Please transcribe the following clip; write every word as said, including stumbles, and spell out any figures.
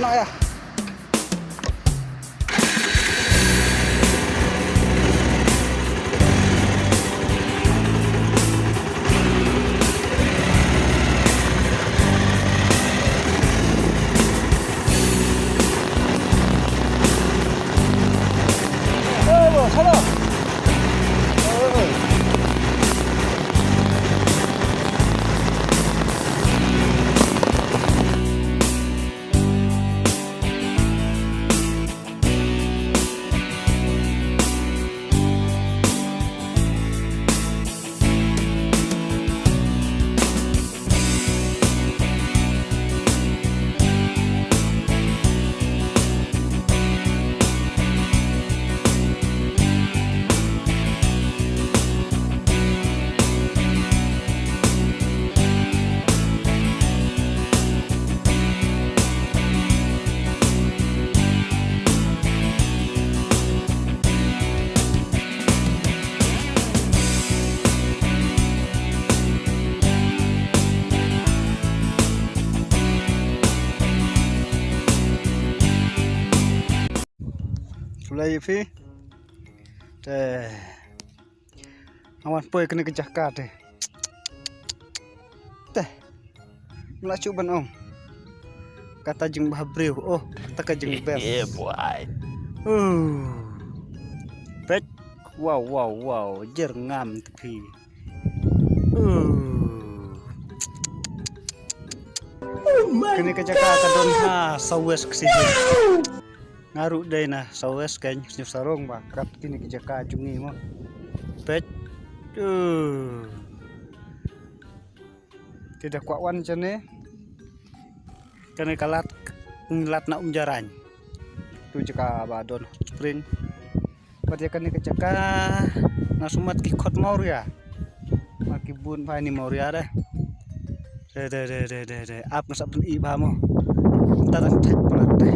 Ah, ya. Shu lei ïa phi. Te nga wan poi kane ka jaka te. Te. Mla shu ban ong. Kata jingbha briew. Oh, kata ka jingbha. Yeah, boy. Uh. Peit. Wow, wow, wow. Jer ngam te phi. Uh. Kane ka jaka ka don ha South West Ksing. Nga ruh dei na South West kein, sniewsarong ba krap kine ki jaka jong ngi mo. Peit. Uh. Te da kwah wan jane. Kane ka lad, lad na Umjarain. Tu jaka ba don hot spring. Pat ïa kane ka jaka nga sumar ki khot Mawria. Ma ki bun phai ni Mawria de. De, de, de, de, de, de. Ap nga sa pyni bha mo. Tang thait palat de.